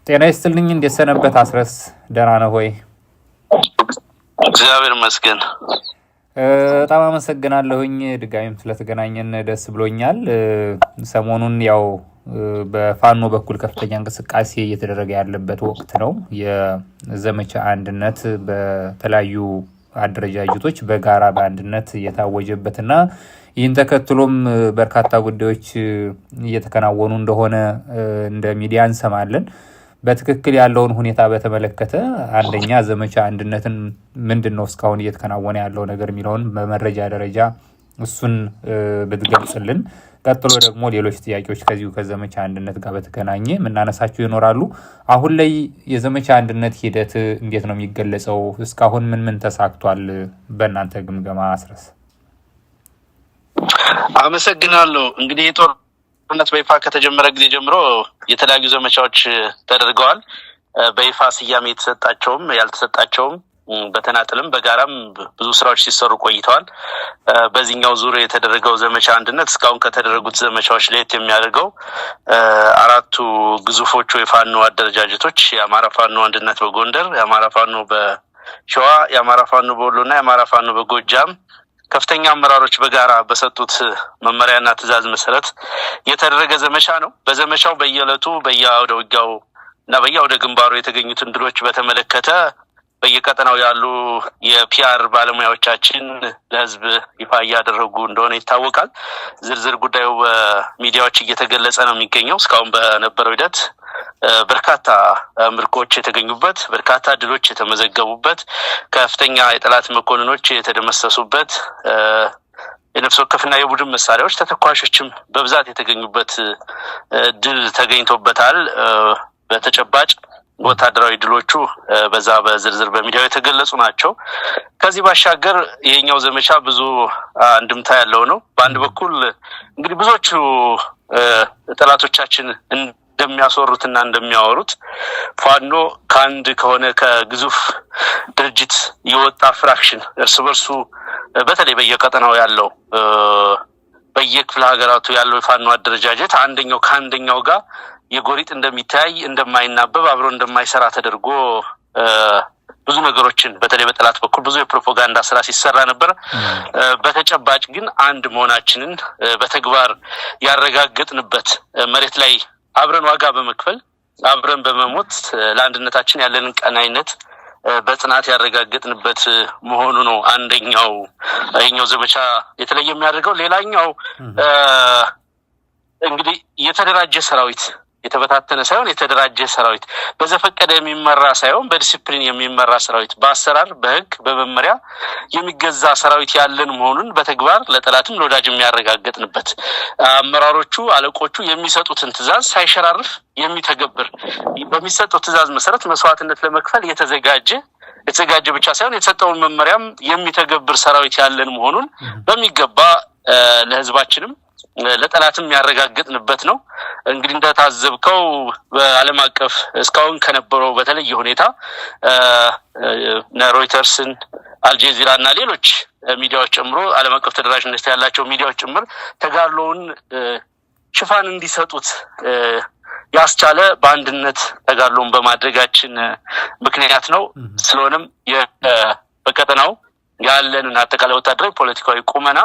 ጤና ይስጥልኝ። እንዴት ሰነበት አስረስ? ደህና ነህ ወይ? እግዚአብሔር ይመስገን። በጣም አመሰግናለሁኝ። ድጋሚም ስለተገናኘን ደስ ብሎኛል። ሰሞኑን ያው በፋኖ በኩል ከፍተኛ እንቅስቃሴ እየተደረገ ያለበት ወቅት ነው። የዘመቻ አንድነት በተለያዩ አደረጃጀቶች በጋራ በአንድነት እየታወጀበትና ይህን ተከትሎም በርካታ ጉዳዮች እየተከናወኑ እንደሆነ እንደ ሚዲያ እንሰማለን። በትክክል ያለውን ሁኔታ በተመለከተ አንደኛ ዘመቻ አንድነትን ምንድን ነው እስካሁን እየተከናወነ ያለው ነገር የሚለውን በመረጃ ደረጃ እሱን ብትገልጽልን፣ ቀጥሎ ደግሞ ሌሎች ጥያቄዎች ከዚሁ ከዘመቻ አንድነት ጋር በተገናኘ የምናነሳቸው ይኖራሉ። አሁን ላይ የዘመቻ አንድነት ሂደት እንዴት ነው የሚገለጸው? እስካሁን ምን ምን ተሳክቷል? በእናንተ ግምገማ አስረስ። አመሰግናለሁ። እንግዲህ የጦርነት በይፋ ከተጀመረ ጊዜ ጀምሮ የተለያዩ ዘመቻዎች ተደርገዋል። በይፋ ስያሜ የተሰጣቸውም ያልተሰጣቸውም በተናጥልም በጋራም ብዙ ስራዎች ሲሰሩ ቆይተዋል። በዚህኛው ዙር የተደረገው ዘመቻ አንድነት እስካሁን ከተደረጉት ዘመቻዎች ለየት የሚያደርገው አራቱ ግዙፎቹ የፋኖ አደረጃጀቶች የአማራ ፋኖ አንድነት በጎንደር፣ የአማራ ፋኖ በሸዋ፣ የአማራ ፋኖ በወሎ እና የአማራ ፋኖ በጎጃም ከፍተኛ አመራሮች በጋራ በሰጡት መመሪያና ትዕዛዝ መሰረት የተደረገ ዘመቻ ነው። በዘመቻው በየዕለቱ በየአውደ ውጊያው እና በየአውደ ግንባሩ የተገኙትን ድሎች በተመለከተ በየቀጠናው ያሉ የ PR ባለሙያዎቻችን ለሕዝብ ይፋ እያደረጉ እንደሆነ ይታወቃል። ዝርዝር ጉዳዩ በሚዲያዎች እየተገለጸ ነው የሚገኘው። እስካሁን በነበረው ሂደት በርካታ ምርኮች የተገኙበት፣ በርካታ ድሎች የተመዘገቡበት፣ ከፍተኛ የጠላት መኮንኖች የተደመሰሱበት፣ የነፍስ ወከፍና የቡድን መሳሪያዎች ተተኳሾችም በብዛት የተገኙበት ድል ተገኝቶበታል። በተጨባጭ ወታደራዊ ድሎቹ በዛ በዝርዝር በሚዲያው የተገለጹ ናቸው። ከዚህ ባሻገር ይሄኛው ዘመቻ ብዙ አንድምታ ያለው ነው። በአንድ በኩል እንግዲህ ብዙዎቹ ጠላቶቻችን እንደሚያስወሩትና እንደሚያወሩት ፋኖ ከአንድ ከሆነ ከግዙፍ ድርጅት የወጣ fraction እርስ በርሱ በተለይ በየቀጠናው ያለው በየክፍለ ሀገራቱ ያለው የፋኖ አደረጃጀት አንደኛው ከአንደኛው ጋር የጎሪጥ እንደሚተያይ፣ እንደማይናበብ፣ አብሮ እንደማይሰራ ተደርጎ ብዙ ነገሮችን በተለይ በጠላት በኩል ብዙ የፕሮፓጋንዳ ስራ ሲሰራ ነበር። በተጨባጭ ግን አንድ መሆናችንን በተግባር ያረጋገጥንበት፣ መሬት ላይ አብረን ዋጋ በመክፈል፣ አብረን በመሞት ለአንድነታችን ያለንን ቀናይነት በጽናት ያረጋገጥንበት መሆኑ ነው አንደኛው ይሄኛው ዘመቻ የተለየ የሚያደርገው። ሌላኛው እንግዲህ የተደራጀ ሰራዊት፣ የተበታተነ ሳይሆን የተደራጀ ሰራዊት፣ በዘፈቀደ የሚመራ ሳይሆን በዲሲፕሊን የሚመራ ሰራዊት፣ በአሰራር፣ በሕግ፣ በመመሪያ የሚገዛ ሰራዊት ያለን መሆኑን በተግባር ለጠላትም ለወዳጅም ያረጋገጥንበት፣ አመራሮቹ አለቆቹ የሚሰጡትን ትዕዛዝ ሳይሸራርፍ የሚተገብር፣ በሚሰጠው ትዕዛዝ መሰረት መስዋዕትነት ለመክፈል የተዘጋጀ፣ የተዘጋጀ ብቻ ሳይሆን የተሰጠውን መመሪያም የሚተገብር ሰራዊት ያለን መሆኑን በሚገባ ለሕዝባችንም ለጠላትም ያረጋገጥንበት ነው። እንግዲህ እንደታዘብከው በዓለም አቀፍ እስካሁን ከነበረው በተለየ ሁኔታ ሮይተርስን፣ አልጀዚራ እና ሌሎች ሚዲያዎች ጨምሮ ዓለም አቀፍ ተደራሽነት ያላቸው ሚዲያዎች ጭምር ተጋድሎውን ሽፋን እንዲሰጡት ያስቻለ በአንድነት ተጋድሎን በማድረጋችን ምክንያት ነው። ስለሆነም በቀጠናው ያለንን አጠቃላይ ወታደራዊ፣ ፖለቲካዊ ቁመና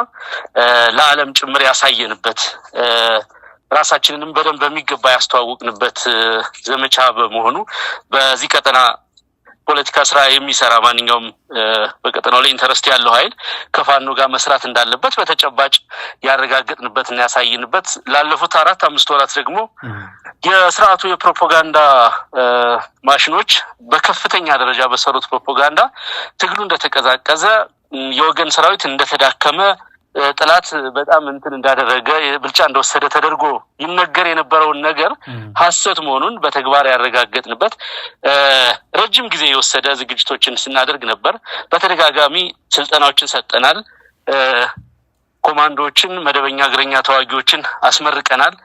ለዓለም ጭምር ያሳየንበት፣ ራሳችንንም በደንብ በሚገባ ያስተዋወቅንበት ዘመቻ በመሆኑ በዚህ ቀጠና ፖለቲካ ስራ የሚሰራ ማንኛውም በቀጠናው ላይ interest ያለው ኃይል ከፋኖ ጋር መስራት እንዳለበት በተጨባጭ ያረጋገጥንበት እና ያሳይንበት፣ ላለፉት 4-5 ወራት ደግሞ የስርዓቱ የፕሮፓጋንዳ ማሽኖች በከፍተኛ ደረጃ በሰሩት ፕሮፓጋንዳ ትግሉ እንደተቀዛቀዘ፣ የወገን ሰራዊት እንደተዳከመ፣ ጠላት በጣም እንትን እንዳደረገ፣ ብልጫ እንደወሰደ ተደርጎ ይነገር የነበረውን ነገር ሐሰት መሆኑን በተግባር ያረጋገጥንበት፣ ረጅም ጊዜ የወሰደ ዝግጅቶችን ስናደርግ ነበር። በተደጋጋሚ ስልጠናዎችን ሰጠናል። ኮማንዶዎችን፣ መደበኛ እግረኛ ተዋጊዎችን አስመርቀናል።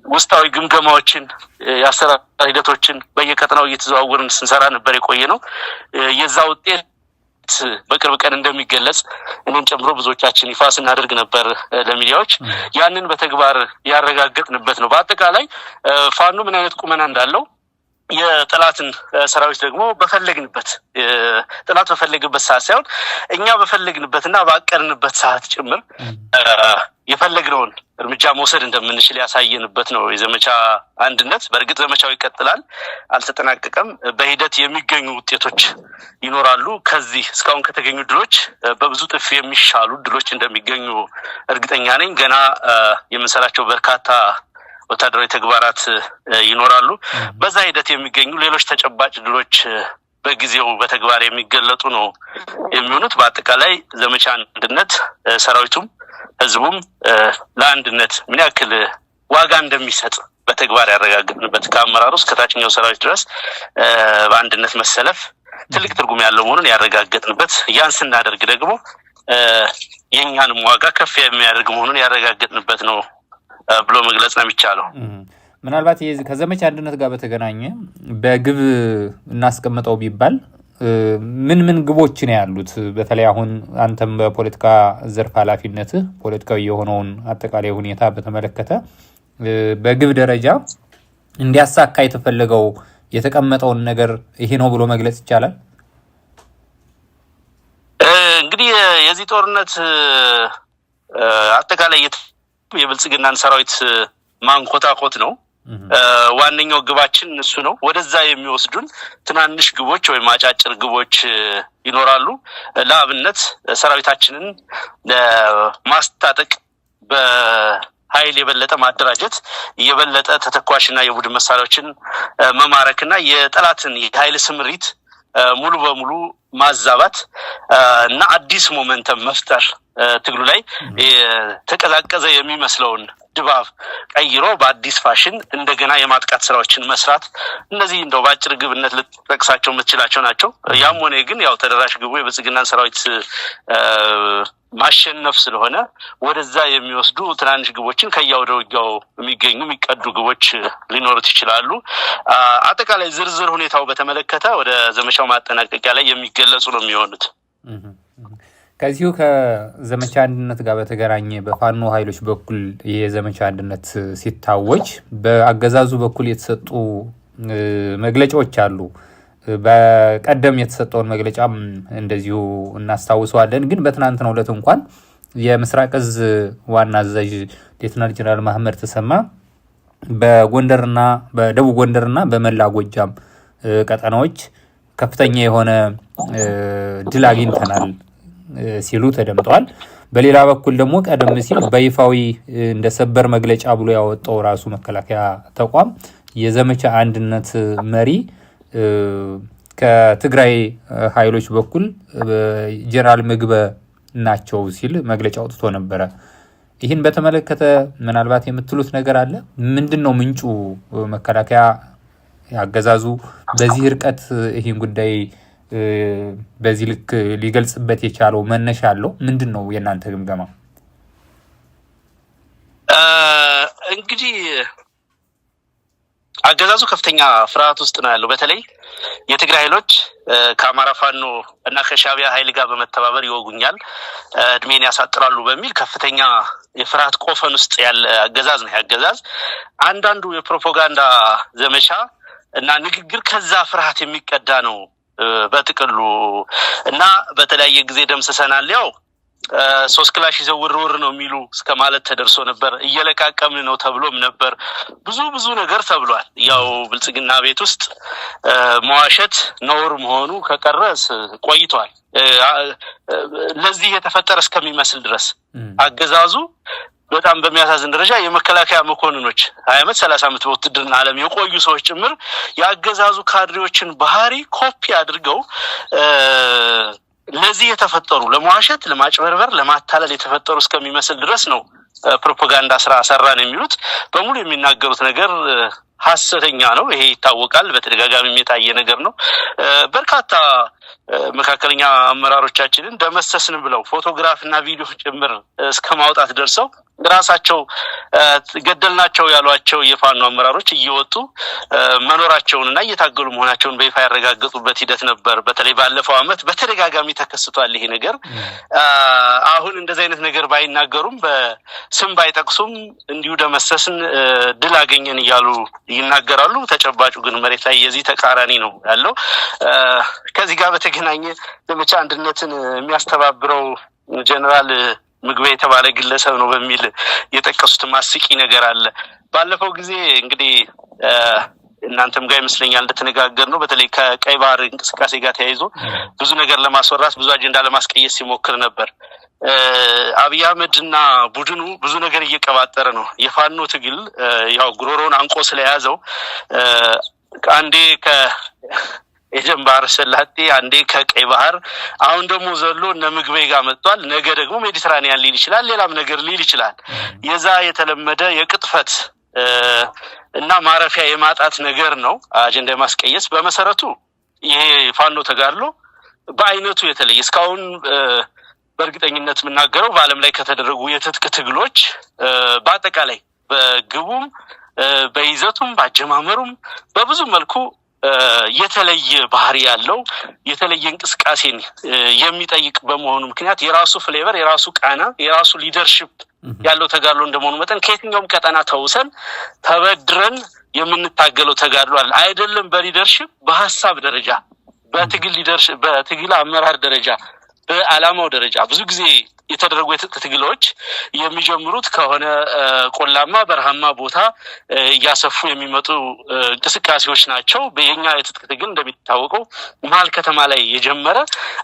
ውስጣዊ ግምገማዎችን፣ የአሰራር ሂደቶችን በየቀጠናው እየተዘዋወርን ስንሰራ ነበር የቆየ ነው። የዛ ውጤት በቅርብ ቀን እንደሚገለጽ እኔን ጨምሮ ብዙዎቻችን ይፋ ስናደርግ ነበር ለሚዲያዎች። ያንን በተግባር ያረጋገጥንበት ነው። በአጠቃላይ ፋኖ ምን አይነት ቁመና እንዳለው የጠላትን ሰራዊት ደግሞ በፈለግንበት፣ ጠላት በፈለግበት ሰዓት ሳይሆን እኛ በፈለግንበት እና ባቀድንበት ሰዓት ጭምር የፈለግነውን እርምጃ መውሰድ እንደምንችል ያሳየንበት ነው የዘመቻ አንድነት። በእርግጥ ዘመቻው ይቀጥላል፣ አልተጠናቀቀም። በሂደት የሚገኙ ውጤቶች ይኖራሉ። ከዚህ እስካሁን ከተገኙ ድሎች በብዙ እጥፍ የሚሻሉ ድሎች እንደሚገኙ እርግጠኛ ነኝ። ገና የምንሰራቸው በርካታ ወታደራዊ ተግባራት ይኖራሉ። በዛ ሂደት የሚገኙ ሌሎች ተጨባጭ ድሎች በጊዜው በተግባር የሚገለጡ ነው የሚሆኑት። በአጠቃላይ ዘመቻ አንድነት ሰራዊቱም ህዝቡም ለአንድነት ምን ያክል ዋጋ እንደሚሰጥ በተግባር ያረጋግጥንበት፣ ከአመራሩ እስከ ታችኛው ሰራዊት ድረስ በአንድነት መሰለፍ ትልቅ ትርጉም ያለው መሆኑን ያረጋገጥንበት፣ ያን ስናደርግ ደግሞ የእኛንም ዋጋ ከፍ የሚያደርግ መሆኑን ያረጋገጥንበት ነው ብሎ መግለጽ ነው የሚቻለው። ምናልባት ከዘመቻ አንድነት ጋር በተገናኘ በግብ እናስቀምጠው ቢባል ምን ምን ግቦች ነው ያሉት? በተለይ አሁን አንተም በፖለቲካ ዘርፍ ኃላፊነትህ ፖለቲካዊ የሆነውን አጠቃላይ ሁኔታ በተመለከተ በግብ ደረጃ እንዲያሳካ የተፈለገው የተቀመጠውን ነገር ይሄ ነው ብሎ መግለጽ ይቻላል? እንግዲህ የዚህ ጦርነት አጠቃላይ የብልጽግናን ሰራዊት ማንኮታኮት ነው። ዋነኛው ግባችን እሱ ነው። ወደዛ የሚወስዱን ትናንሽ ግቦች ወይም አጫጭር ግቦች ይኖራሉ። ለአብነት ሰራዊታችንን ማስታጠቅ፣ በኃይል የበለጠ ማደራጀት፣ የበለጠ ተተኳሽና የቡድን መሳሪያዎችን መማረክና የጠላትን የኃይል ስምሪት ሙሉ በሙሉ ማዛባት እና አዲስ momentum መፍጠር፣ ትግሉ ላይ የተቀዛቀዘ የሚመስለውን ድባብ ቀይሮ በአዲስ ፋሽን እንደገና የማጥቃት ስራዎችን መስራት፣ እነዚህ እንደው በአጭር ግብነት ልትጠቅሳቸው የምትችላቸው ናቸው። ያም ሆነ ግን ያው ተደራሽ ግቡ የብልጽግናን ሰራዊት ማሸነፍ ስለሆነ ወደዛ የሚወስዱ ትናንሽ ግቦችን ከየአውደ ውጊያው የሚገኙ የሚቀዱ ግቦች ሊኖሩት ይችላሉ። አጠቃላይ ዝርዝር ሁኔታው በተመለከተ ወደ ዘመቻው ማጠናቀቂያ ላይ የሚገለጹ ነው የሚሆኑት። ከዚሁ ከዘመቻ አንድነት ጋር በተገናኘ በፋኖ ኃይሎች በኩል ይሄ የዘመቻ አንድነት ሲታወጅ በአገዛዙ በኩል የተሰጡ መግለጫዎች አሉ። በቀደም የተሰጠውን መግለጫም እንደዚሁ እናስታውሰዋለን። ግን በትናንትናው ዕለት እንኳን የምስራቅ እዝ ዋና አዛዥ ሌተናል ጀነራል መሐመድ ተሰማ በጎንደርና በደቡብ ጎንደርና በመላ ጎጃም ቀጠናዎች ከፍተኛ የሆነ ድል አግኝተናል ሲሉ ተደምጠዋል። በሌላ በኩል ደግሞ ቀደም ሲል በይፋዊ እንደ ሰበር መግለጫ ብሎ ያወጣው ራሱ መከላከያ ተቋም የዘመቻ አንድነት መሪ ከትግራይ ኃይሎች በኩል ጀነራል ምግበ ናቸው ሲል መግለጫ አውጥቶ ነበረ። ይህን በተመለከተ ምናልባት የምትሉት ነገር አለ? ምንድን ነው ምንጩ? መከላከያ አገዛዙ በዚህ ርቀት ይህን ጉዳይ በዚህ ልክ ሊገልጽበት የቻለው መነሻ አለው? ምንድን ነው የእናንተ ግምገማ? እንግዲህ አገዛዙ ከፍተኛ ፍርሃት ውስጥ ነው ያለው። በተለይ የትግራይ ኃይሎች ከአማራ ፋኖ እና ከሻዕቢያ ኃይል ጋር በመተባበር ይወጉኛል፣ እድሜን ያሳጥራሉ በሚል ከፍተኛ የፍርሃት ቆፈን ውስጥ ያለ አገዛዝ ነው። አገዛዝ አንዳንዱ የፕሮፓጋንዳ ዘመቻ እና ንግግር ከዛ ፍርሃት የሚቀዳ ነው በጥቅሉ፣ እና በተለያየ ጊዜ ደምስሰናል፣ ያው 3 ክላሽ ይዘው ውርውር ነው የሚሉ እስከ ማለት ተደርሶ ነበር። እየለቃቀምን ነው ተብሎም ነበር። ብዙ ብዙ ነገር ተብሏል። ያው ብልጽግና ቤት ውስጥ መዋሸት ነውር መሆኑ ከቀረ ቆይቷል። ለዚህ የተፈጠረ እስከሚመስል ድረስ አገዛዙ በጣም በሚያሳዝን ደረጃ የመከላከያ መኮንኖች 20 ዓመት 30 ዓመት በውትድርና ዓለም የቆዩ ሰዎች ጭምር የአገዛዙ ካድሬዎችን ባህሪ ኮፒ አድርገው ለዚህ የተፈጠሩ፣ ለመዋሸት፣ ለማጭበርበር፣ ለማታለል የተፈጠሩ እስከሚመስል ድረስ ነው ፕሮፓጋንዳ ስራ ሰራን የሚሉት። በሙሉ የሚናገሩት ነገር ሀሰተኛ ነው። ይሄ ይታወቃል። በተደጋጋሚ የታየ ነገር ነው። በርካታ መካከለኛ አመራሮቻችንን ደመሰስን ብለው ፎቶግራፍ እና ቪዲዮ ጭምር እስከ ማውጣት ደርሰው ራሳቸው ገደልናቸው ያሏቸው የፋኖ አመራሮች እየወጡ መኖራቸውን እና እየታገሉ መሆናቸውን በይፋ ያረጋገጡበት ሂደት ነበር። በተለይ ባለፈው ዓመት በተደጋጋሚ ተከስቷል ይሄ ነገር። አሁን እንደዚህ አይነት ነገር ባይናገሩም፣ በስም ባይጠቅሱም እንዲሁ ደመሰስን፣ ድል አገኘን እያሉ ይናገራሉ። ተጨባጩ ግን መሬት ላይ የዚህ ተቃራኒ ነው ያለው። ከዚህ ጋር በተገናኘ ዘመቻ አንድነትን የሚያስተባብረው ጀነራል ምግቤ የተባለ ግለሰብ ነው በሚል የጠቀሱት ማስቂ ነገር አለ። ባለፈው ጊዜ እንግዲህ እናንተም ጋር ይመስለኛል እንደተነጋገር ነው። በተለይ ከቀይ ባህር እንቅስቃሴ ጋር ተያይዞ ብዙ ነገር ለማስወራት፣ ብዙ አጀንዳ ለማስቀየስ ሲሞክር ነበር። አብይ አህመድ እና ቡድኑ ብዙ ነገር እየቀባጠረ ነው። የፋኖ ትግል ያው ጉሮሮውን አንቆ ስለያዘው አንዴ ከኤደን ባህረ ሰላጤ፣ አንዴ ከቀይ ባህር፣ አሁን ደግሞ ዘሎ እነ ምግቤ ጋር መጥቷል። ነገ ደግሞ ሜዲትራኒያን ሊል ይችላል፣ ሌላም ነገር ሊል ይችላል። የዛ የተለመደ የቅጥፈት እና ማረፊያ የማጣት ነገር ነው አጀንዳ የማስቀየስ። በመሰረቱ ይሄ ፋኖ ተጋድሎ በአይነቱ የተለየ፣ እስካሁን በእርግጠኝነት የምናገረው በዓለም ላይ ከተደረጉ የትጥቅ ትግሎች በአጠቃላይ በግቡም፣ በይዘቱም፣ በአጀማመሩም በብዙ መልኩ የተለየ ባህሪ ያለው፣ የተለየ እንቅስቃሴን የሚጠይቅ በመሆኑ ምክንያት የራሱ flavor፣ የራሱ ቃና፣ የራሱ leadership ያለው ተጋድሎ እንደመሆኑ መጠን ከየትኛውም ቀጠና ተውሰን ተበድረን የምንታገለው ተጋድሎ አለ አይደለም። በ leadership፣ በሀሳብ ደረጃ፣ በትግል leadership፣ በትግል አመራር ደረጃ፣ በአላማው ደረጃ ብዙ ጊዜ የተደረጉ የትጥቅ ትግሎች የሚጀምሩት ከሆነ ቆላማ በረሃማ ቦታ እያሰፉ የሚመጡ እንቅስቃሴዎች ናቸው። የኛ የትጥቅ ትግል እንደሚታወቀው መሀል ከተማ ላይ የጀመረ፣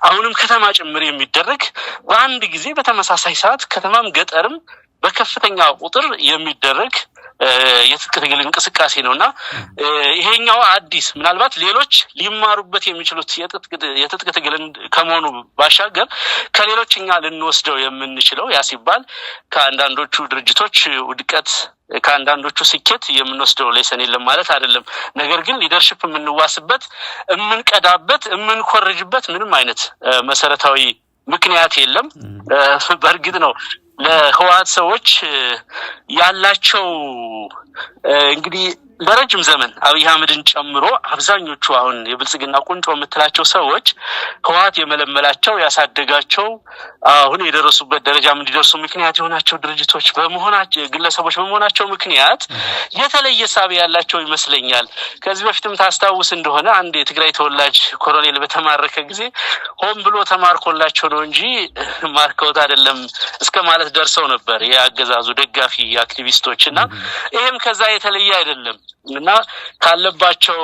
አሁንም ከተማ ጭምር የሚደረግ፣ በአንድ ጊዜ በተመሳሳይ ሰዓት ከተማም ገጠርም በከፍተኛ ቁጥር የሚደረግ የትጥቅ ትግል እንቅስቃሴ ነው። እና ይሄኛው አዲስ፣ ምናልባት ሌሎች ሊማሩበት የሚችሉት የትጥቅ ትግል ከመሆኑ ባሻገር ከሌሎች እኛ ልንወስደው የምንችለው፣ ያ ሲባል ከአንዳንዶቹ ድርጅቶች ውድቀት፣ ከአንዳንዶቹ ስኬት የምንወስደው lesson የለም ማለት አይደለም። ነገር ግን leadership የምንዋስበት፣ የምንቀዳበት፣ የምንኮርጅበት ምንም አይነት መሰረታዊ ምክንያት የለም። በእርግጥ ነው ለህወሓት ሰዎች ያላቸው እንግዲህ ለረጅም ዘመን አብይ አህመድን ጨምሮ አብዛኞቹ አሁን የብልጽግና ቁንጮ የምትላቸው ሰዎች ህወሓት የመለመላቸው፣ ያሳደጋቸው፣ አሁን የደረሱበት ደረጃም እንዲደርሱ ምክንያት የሆናቸው ድርጅቶች በመሆናቸው፣ ግለሰቦች በመሆናቸው ምክንያት የተለየ ሳቢ ያላቸው ይመስለኛል። ከዚህ በፊትም ታስታውስ እንደሆነ አንድ የትግራይ ተወላጅ ኮሎኔል በተማረከ ጊዜ ሆን ብሎ ተማርኮላቸው ነው እንጂ ማርከውት አይደለም እስከ ማለት ደርሰው ነበር የአገዛዙ ደጋፊ አክቲቪስቶች። እና ይህም ከዛ የተለየ አይደለም። እና ካለባቸው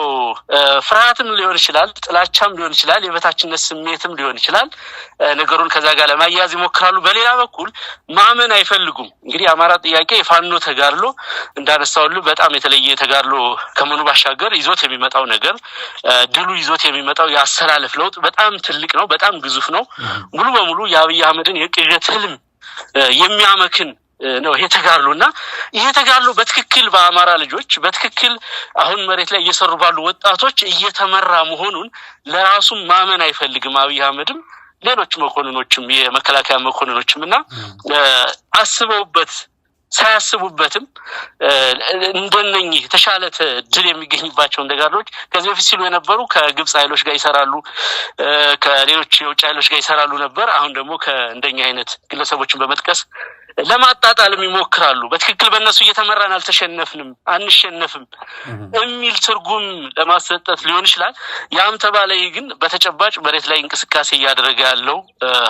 ፍርሃትም ሊሆን ይችላል፣ ጥላቻም ሊሆን ይችላል፣ የበታችነት ስሜትም ሊሆን ይችላል። ነገሩን ከዛ ጋር ለማያያዝ ይሞክራሉ። በሌላ በኩል ማመን አይፈልጉም። እንግዲህ የአማራ ጥያቄ፣ የፋኖ ተጋድሎ እንዳነሳሁልህ በጣም የተለየ ተጋድሎ ከመሆኑ ባሻገር ይዞት የሚመጣው ነገር፣ ድሉ ይዞት የሚመጣው የአሰላለፍ ለውጥ በጣም ትልቅ ነው፣ በጣም ግዙፍ ነው። ሙሉ በሙሉ የአብይ አህመድን የቅዠት ህልም የሚያመክን ነው ይሄ ተጋድሎ። እና ይሄ ተጋድሎ በትክክል በአማራ ልጆች፣ በትክክል አሁን መሬት ላይ እየሰሩ ባሉ ወጣቶች እየተመራ መሆኑን ለራሱም ማመን አይፈልግም አብይ አህመድም ሌሎች መኮንኖችም፣ የመከላከያ መኮንኖችም። እና አስበውበት ሳያስቡበትም እንደነኚህ የተሻለ ድል የሚገኝባቸውን ተጋድሎች ከዚህ በፊት ሲሉ የነበሩ ከግብፅ ኃይሎች ጋር ይሰራሉ፣ ከሌሎች የውጭ ኃይሎች ጋር ይሰራሉ ነበር። አሁን ደግሞ ከእንደኛ አይነት ግለሰቦችን በመጥቀስ ለማጣጣልም ይሞክራሉ። በትክክል በእነሱ እየተመራን አልተሸነፍንም፣ አንሸነፍም የሚል ትርጉም ለማሰጠት ሊሆን ይችላል። ያም ተባለ ግን በተጨባጭ መሬት ላይ እንቅስቃሴ እያደረገ ያለው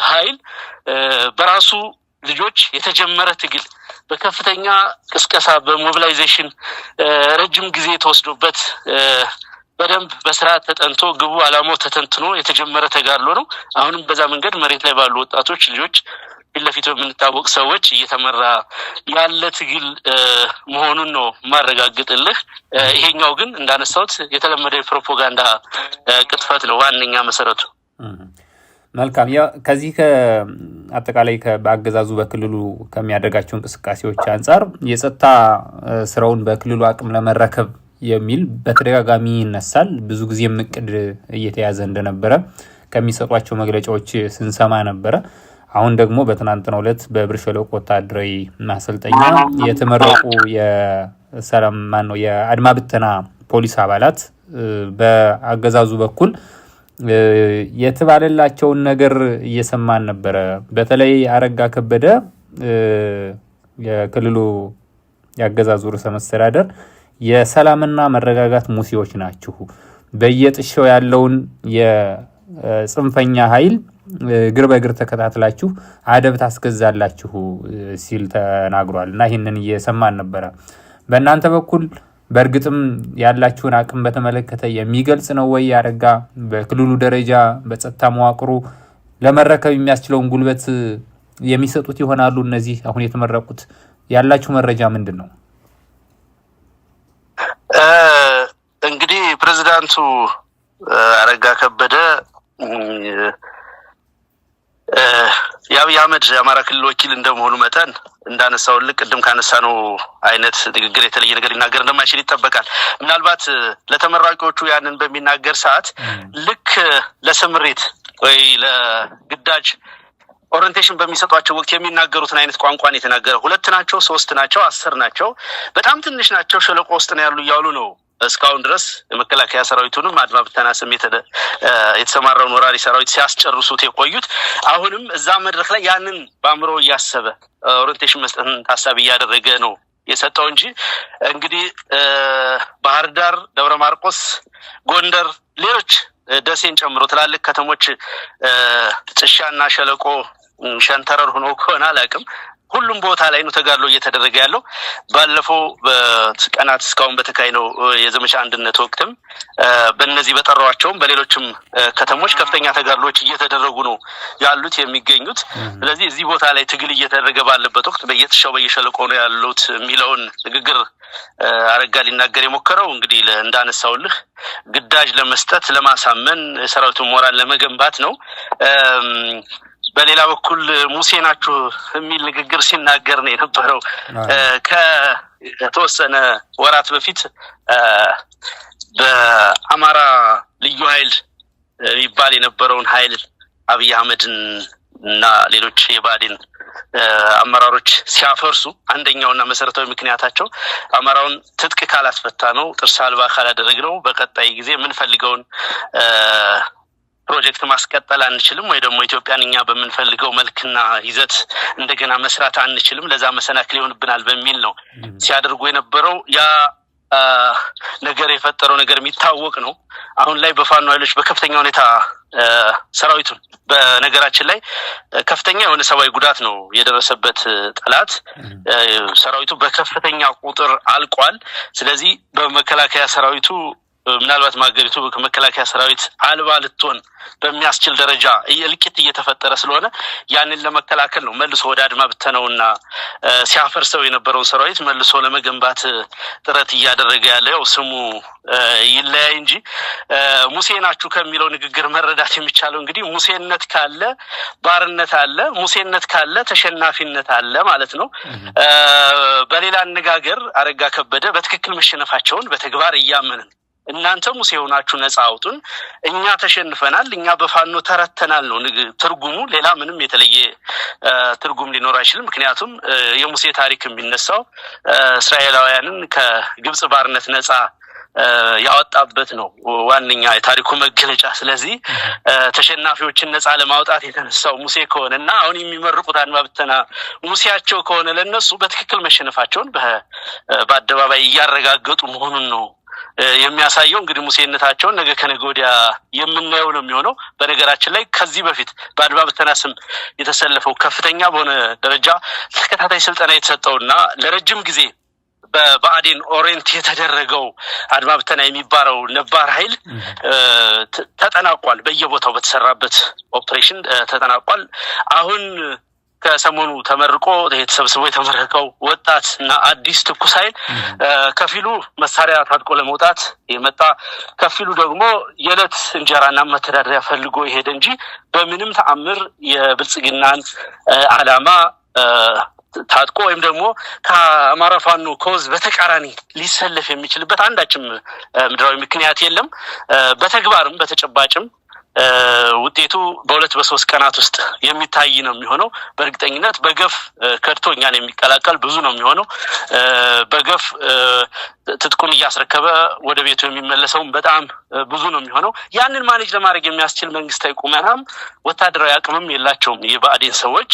ኃይል በራሱ ልጆች የተጀመረ ትግል፣ በከፍተኛ ቅስቀሳ፣ በ mobilization ረጅም ጊዜ ተወስዶበት፣ በደንብ በስርዓት ተጠንቶ፣ ግቡ አላማው ተተንትኖ የተጀመረ ተጋድሎ ነው። አሁንም በዛ መንገድ መሬት ላይ ባሉ ወጣቶች ልጆች፣ ፊት ለፊት በምንታወቅ ሰዎች እየተመራ ያለ ትግል መሆኑን ነው የማረጋግጥልህ። ይሄኛው ግን እንዳነሳሁት የተለመደ የፕሮፓጋንዳ ቅጥፈት ነው ዋነኛ መሰረቱ። መልካም። ከዚህ አጠቃላይ በአገዛዙ በክልሉ ከሚያደርጋቸው እንቅስቃሴዎች አንጻር የጸጥታ ስራውን በክልሉ አቅም ለመረከብ የሚል በተደጋጋሚ ይነሳል። ብዙ ጊዜም እቅድ እየተያዘ እንደነበረ ከሚሰጧቸው መግለጫዎች ስንሰማ ነበረ። አሁን ደግሞ በትናንትናው ዕለት በብር ሸለቆ ወታደራዊ ማሰልጠኛ የተመረቁ የሰላም ማነው የአድማ ብተና ፖሊስ አባላት በአገዛዙ በኩል የተባለላቸውን ነገር እየሰማን ነበረ። በተለይ አረጋ ከበደ የክልሉ የአገዛዙ ርዕሰ መስተዳደር የሰላምና መረጋጋት ሙሴዎች ናችሁ፣ በየጥሻው ያለውን የጽንፈኛ ኃይል እግር በእግር ተከታትላችሁ አደብ ታስገዛላችሁ ሲል ተናግሯል። እና ይህንን እየሰማን ነበረ። በእናንተ በኩል በእርግጥም ያላችሁን አቅም በተመለከተ የሚገልጽ ነው ወይ? አረጋ በክልሉ ደረጃ በጸጥታ መዋቅሩ ለመረከብ የሚያስችለውን ጉልበት የሚሰጡት ይሆናሉ? እነዚህ አሁን የተመረቁት ያላችሁ መረጃ ምንድን ነው? እንግዲህ ፕሬዚዳንቱ አረጋ ከበደ የአብይ አህመድ የአማራ ክልል ወኪል እንደመሆኑ መጠን እንዳነሳውልህ ቅድም ካነሳነው አይነት ንግግር የተለየ ነገር ሊናገር እንደማይችል ይጠበቃል። ምናልባት ለተመራቂዎቹ ያንን በሚናገር ሰዓት ልክ ለስምሪት ወይ ለግዳጅ orientation በሚሰጧቸው ወቅት የሚናገሩትን አይነት ቋንቋን የተናገረ ሁለት ናቸው፣ ሶስት ናቸው፣ 10 ናቸው፣ በጣም ትንሽ ናቸው፣ ሸለቆ ውስጥ ነው ያሉ እያሉ ነው እስካሁን ድረስ የመከላከያ ሰራዊቱንም አድማ ብተና ስም የተሰማራውን ወራሪ ሰራዊት ሲያስጨርሱት የቆዩት። አሁንም እዛ መድረክ ላይ ያንን በአእምሮ እያሰበ orientation መስጠትን ታሳቢ እያደረገ ነው የሰጠው እንጂ እንግዲህ ባህር ዳር፣ ደብረ ማርቆስ፣ ጎንደር፣ ሌሎች ደሴን ጨምሮ ትላልቅ ከተሞች ጥሻና ሸለቆ ሸንተረር ሆኖ ከሆነ አላውቅም፣ ሁሉም ቦታ ላይ ነው ተጋድሎ እየተደረገ ያለው። ባለፈው ቀናት እስካሁን በተካሄደው የዘመቻ አንድነት ወቅትም በእነዚህ በጠሯቸውም በሌሎችም ከተሞች ከፍተኛ ተጋድሎች እየተደረጉ ነው ያሉት የሚገኙት። ስለዚህ እዚህ ቦታ ላይ ትግል እየተደረገ ባለበት ወቅት በየጥሻው በየሸለቆ ነው ያሉት የሚለውን ንግግር አረጋ ሊናገር የሞከረው እንግዲህ እንዳነሳውልህ ግዳጅ ለመስጠት፣ ለማሳመን፣ የሰራዊቱን ሞራል ለመገንባት ነው። በሌላ በኩል ሙሴ ናችሁ የሚል ንግግር ሲናገር ነው የነበረው። ከተወሰነ ወራት በፊት በአማራ ልዩ ኃይል ይባል የነበረውን ኃይል አብይ አህመድን እና ሌሎች የብአዴን አመራሮች ሲያፈርሱ አንደኛውና መሰረታዊ ምክንያታቸው አማራውን ትጥቅ ካላስፈታ ነው፣ ጥርስ አልባ ካላደረግነው በቀጣይ ጊዜ የምንፈልገውን ፕሮጀክት ማስቀጠል አንችልም፣ ወይ ደግሞ ኢትዮጵያን እኛ በምንፈልገው መልክና ይዘት እንደገና መስራት አንችልም፣ ለዛ መሰናክል ይሆንብናል በሚል ነው ሲያደርጉ የነበረው። ያ ነገር የፈጠረው ነገር የሚታወቅ ነው። አሁን ላይ በፋኖ ኃይሎች በከፍተኛ ሁኔታ ሰራዊቱን በነገራችን ላይ ከፍተኛ የሆነ ሰብአዊ ጉዳት ነው የደረሰበት ጠላት። ሰራዊቱ በከፍተኛ ቁጥር አልቋል። ስለዚህ በመከላከያ ሰራዊቱ ምናልባት ሀገሪቱ ከመከላከያ ሰራዊት አልባ ልትሆን በሚያስችል ደረጃ እልቂት እየተፈጠረ ስለሆነ ያንን ለመከላከል ነው መልሶ ወደ አድማ ብተነውና ሲያፈርሰው የነበረውን ሰራዊት መልሶ ለመገንባት ጥረት እያደረገ ያለ። ያው ስሙ ይለያይ እንጂ ሙሴ ናችሁ ከሚለው ንግግር መረዳት የሚቻለው እንግዲህ ሙሴነት ካለ ባርነት አለ፣ ሙሴነት ካለ ተሸናፊነት አለ ማለት ነው። በሌላ አነጋገር አረጋ ከበደ በትክክል መሸነፋቸውን በተግባር እያመንን እናንተ ሙሴ ሆናችሁ ነፃ አውጡን፣ እኛ ተሸንፈናል፣ እኛ በፋኖ ተረተናል ነው ትርጉሙ። ሌላ ምንም የተለየ ትርጉም ሊኖር አይችልም። ምክንያቱም የሙሴ ታሪክ የሚነሳው እስራኤላውያንን ከግብፅ ባርነት ነፃ ያወጣበት ነው ዋነኛ የታሪኩ መገለጫ። ስለዚህ ተሸናፊዎችን ነፃ ለማውጣት የተነሳው ሙሴ ከሆነ እና አሁን የሚመርቁት አድማ ብተና ሙሴያቸው ከሆነ ለነሱ በትክክል መሸነፋቸውን በአደባባይ እያረጋገጡ መሆኑን ነው የሚያሳየው። እንግዲህ ሙሴነታቸውን ነገ ከነገ ወዲያ የምናየው ነው የሚሆነው። በነገራችን ላይ ከዚህ በፊት በአድማ ብተና ስም የተሰለፈው ከፍተኛ በሆነ ደረጃ ተከታታይ ስልጠና የተሰጠውና ለረጅም ጊዜ በብአዴን orient የተደረገው አድማ ብተና የሚባለው ነባር ኃይል ተጠናቋል። በየቦታው በተሰራበት ኦፕሬሽን ተጠናቋል። አሁን ከሰሞኑ ተመርቆ ተሰብስቦ የተመረቀው ወጣት እና አዲስ ትኩስ ኃይል ከፊሉ መሳሪያ ታጥቆ ለመውጣት የመጣ፣ ከፊሉ ደግሞ የዕለት እንጀራና መተዳደሪያ ፈልጎ የሄደ እንጂ በምንም ተአምር የብልጽግናን ዓላማ ታጥቆ ወይም ደግሞ ከአማራ ፋኖ cause በተቃራኒ ሊሰለፍ የሚችልበት አንዳችም ምድራዊ ምክንያት የለም። በተግባርም በተጨባጭም ውጤቱ በ2 በ3 ቀናት ውስጥ የሚታይ ነው የሚሆነው። በእርግጠኝነት በገፍ ከድቶ እኛን የሚቀላቀል ብዙ ነው የሚሆነው። በገፍ ትጥቁን እያስረከበ ወደ ቤቱ የሚመለሰውም በጣም ብዙ ነው የሚሆነው። ያንን manage ለማድረግ የሚያስችል መንግስታዊ ቁመናም ወታደራዊ አቅምም የላቸውም። የብአዴን ሰዎች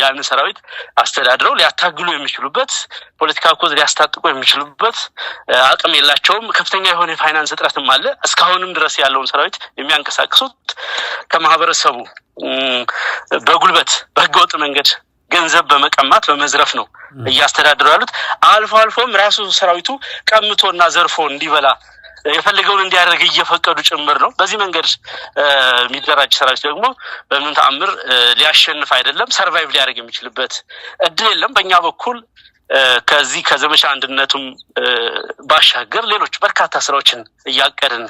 ያንን ሰራዊት አስተዳድረው ሊያታግሉ የሚችሉበት፣ ፖለቲካ cause ሊያስታጥቁ የሚችሉበት አቅም የላቸውም። ከፍተኛ የሆነ የፋይናንስ እጥረትም አለ። እስካሁንም ድረስ ያለውን ሰራዊት የሚያንቀሳቅሱት ከማህበረሰቡ በጉልበት በህገወጥ መንገድ ገንዘብ በመቀማት፣ በመዝረፍ ነው እያስተዳደሩ ያሉት። አልፎ አልፎም ራሱ ሰራዊቱ ቀምቶና ዘርፎ እንዲበላ፣ የፈለገውን እንዲያደርግ እየፈቀዱ ጭምር ነው። በዚህ መንገድ የሚደራጅ ሰራዊት ደግሞ በምን ተአምር ሊያሸንፍ አይደለም survive ሊያደርግ የሚችልበት እድል የለም። በእኛ በኩል ከዚህ ከዘመቻ አንድነቱም ባሻገር ሌሎች በርካታ ስራዎችን እያቀድን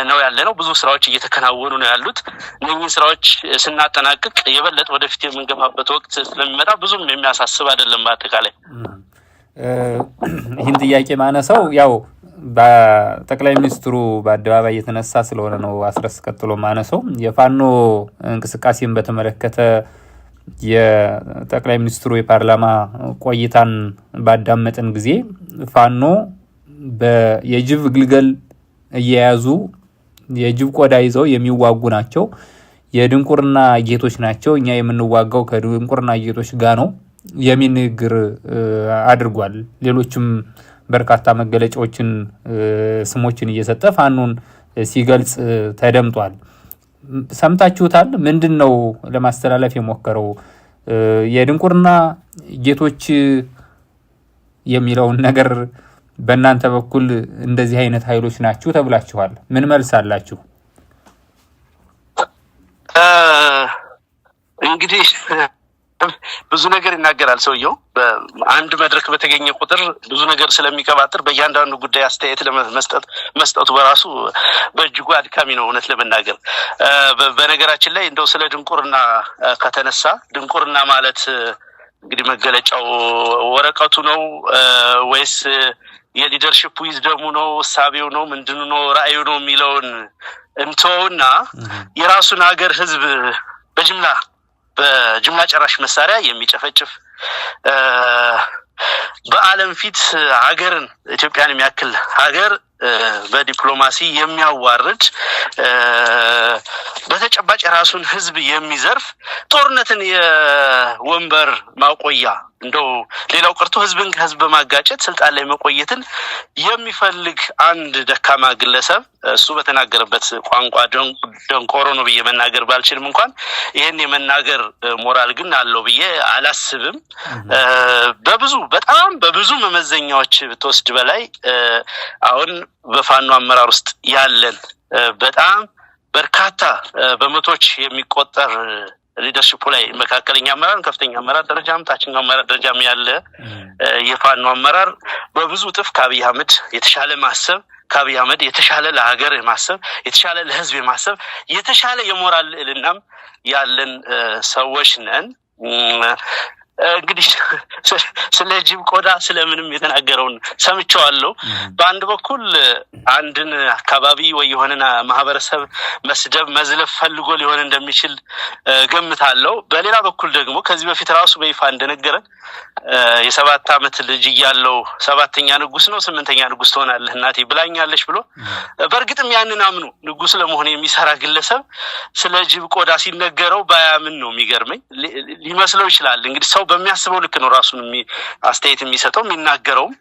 ነው ያለነው። ብዙ ስራዎች እየተከናወኑ ነው ያሉት። እነኚህን ስራዎች ስናጠናቅቅ የበለጠ ወደፊት የምንገፋበት ወቅት ስለሚመጣ ብዙም የሚያሳስብ አይደለም። በአጠቃላይ ይህን ጥያቄ ማነሳው ያው በጠቅላይ ሚኒስትሩ በአደባባይ የተነሳ ስለሆነ ነው። አስረስ ቀጥሎ ማነሳው የፋኖ እንቅስቃሴን በተመለከተ የጠቅላይ ሚኒስትሩ የፓርላማ ቆይታን ባዳመጥን ጊዜ ፋኖ የጅብ ግልገል እየያዙ፣ የጅብ ቆዳ ይዘው የሚዋጉ ናቸው። የድንቁርና ጌቶች ናቸው። እኛ የምንዋጋው ከድንቁርና ጌቶች ጋር ነው የሚል ንግግር አድርጓል። ሌሎችም በርካታ መገለጫዎችን፣ ስሞችን እየሰጠ ፋኖን ሲገልጽ ተደምጧል። ሰምታችሁታል። ምንድን ነው ለማስተላለፍ የሞከረው? የድንቁርና ጌቶች የሚለውን ነገር በእናንተ በኩል እንደዚህ አይነት ኃይሎች ናችሁ ተብላችኋል። ምን መልስ አላችሁ? እንግዲህ ብዙ ነገር ይናገራል ሰውየው። በአንድ መድረክ በተገኘ ቁጥር ብዙ ነገር ስለሚቀባጥር በእያንዳንዱ ጉዳይ አስተያየት ለመስጠት መስጠቱ በራሱ በእጅጉ አድካሚ ነው፣ እውነት ለመናገር። በነገራችን ላይ እንደው ስለ ድንቁርና ከተነሳ፣ ድንቁርና ማለት እንግዲህ መገለጫው ወረቀቱ ነው ወይስ የ leadership wisdom ኡ ነው፣ እሳቤው ነው፣ ምንድኑ ነው፣ ራዕዩ ነው የሚለውን እንተወውና የራሱን ሀገር ህዝብ በጅምላ ጨራሽ መሳሪያ የሚጨፈጭፍ፣ በዓለም ፊት ሀገርን፣ ኢትዮጵያን የሚያክል ሀገር በዲፕሎማሲ የሚያዋርድ፣ በተጨባጭ የራሱን ህዝብ የሚዘርፍ፣ ጦርነትን የወንበር ማቆያ፣ እንደው ሌላው ቀርቶ ህዝብን ከህዝብ በማጋጨት ስልጣን ላይ መቆየትን የሚፈልግ አንድ ደካማ ግለሰብ፣ እሱ በተናገረበት ቋንቋ ደንቆሮ ነው ብዬ መናገር ባልችልም እንኳን ይህን የመናገር ሞራል ግን አለው ብዬ አላስብም። በብዙ፣ በጣም በብዙ መመዘኛዎች ብትወስድ በላይ አሁን በፋኖ አመራር ውስጥ ያለን በጣም በርካታ በመቶዎች የሚቆጠር leadership ኡ ላይ መካከለኛ አመራር፣ ከፍተኛ አመራር ደረጃም፣ ታችኛው አመራር ደረጃም ያለ የፋኖ አመራር በብዙ እጥፍ ከአብይ አህመድ የተሻለ ማሰብ፣ ከአብይ አህመድ የተሻለ ለሀገር የማሰብ፣ የተሻለ ለህዝብ የማሰብ፣ የተሻለ የሞራል ልዕልናም ያለን ሰዎች ነን። እንግዲህ ስለ ጅብ ቆዳ ስለምንም የተናገረውን ሰምቼዋለሁ። በአንድ በኩል አንድን አካባቢ ወይ የሆነን ማህበረሰብ መስደብ፣ መዝለፍ ፈልጎ ሊሆን እንደሚችል ገምታለሁ። በሌላ በኩል ደግሞ ከዚህ በፊት ራሱ በይፋ እንደነገረን የ7 ዓመት ልጅ እያለው ሰባተኛ ንጉስ ነው ስምንተኛ ንጉስ ትሆናለህ እናቴ ብላኛለች ብሎ፣ በእርግጥም ያንን አምኖ ንጉስ ለመሆን የሚሰራ ግለሰብ ስለ ጅብ ቆዳ ሲነገረው ባያምን ነው የሚገርመኝ። ሊመስለው ይችላል። እንግዲህ ሰው በሚያስበው ልክ ነው ራሱን አስተያየት የሚሰጠው፣ የሚናገረውም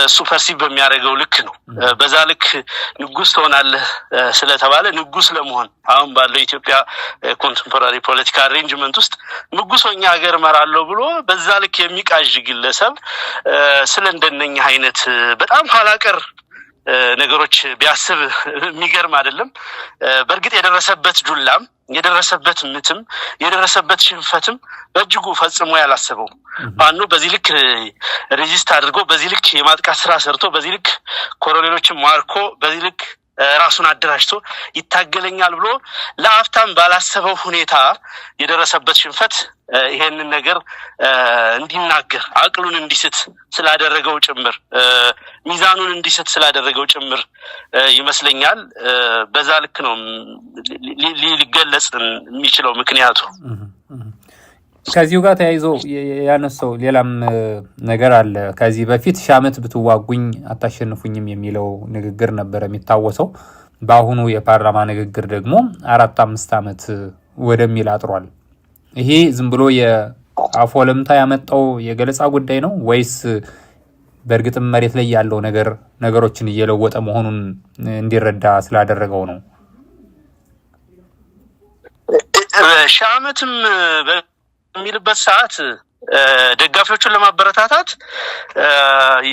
እሱ perceive በሚያደርገው ልክ ነው። በዛ ልክ ንጉስ ትሆናለህ ስለተባለ ንጉስ ለመሆን አሁን ባለው የኢትዮጵያ contemporary ፖለቲካ arrangement ውስጥ ንጉስ ሆኜ ሀገር እመራለሁ ብሎ በዛ ልክ የሚቃዥ ግለሰብ ስለ እንደነኛ አይነት በጣም ኋላቀር ነገሮች ቢያስብ የሚገርም አይደለም። በእርግጥ የደረሰበት ዱላም፣ የደረሰበት ምትም፣ የደረሰበት ሽንፈትም በእጅጉ ፈጽሞ ያላሰበው፣ ፋኖ በዚህ ልክ resist አድርጎ፣ በዚህ ልክ የማጥቃት ስራ ሰርቶ፣ በዚህ ልክ ኮሎኔሎችን ማርኮ፣ በዚህ ልክ ራሱን አደራጅቶ ይታገለኛል ብሎ ለአፍታም ባላሰበው ሁኔታ የደረሰበት ሽንፈት ይሄንን ነገር እንዲናገር አቅሉን እንዲስት ስላደረገው ጭምር፣ ሚዛኑን እንዲስት ስላደረገው ጭምር ይመስለኛል። በዛ ልክ ነው ሊገለጽ የሚችለው ምክንያቱ። ከዚሁ ጋር ተያይዞ ያነሳው ሌላም ነገር አለ። ከዚህ በፊት 1000 ዓመት ብትዋጉኝ አታሸንፉኝም የሚለው ንግግር ነበር የሚታወሰው። በአሁኑ የፓርላማ ንግግር ደግሞ 4፣ 5 ዓመት ወደሚል አጥሯል። ይሄ ዝም ብሎ የአፎለምታ ያመጣው የገለጻ ጉዳይ ነው ወይስ በእርግጥም መሬት ላይ ያለው ነገር ነገሮችን እየለወጠ መሆኑን እንዲረዳ ስላደረገው ነው? 1000 ዓመትም በሚልበት ሰዓት ደጋፊዎቹን ለማበረታታት፣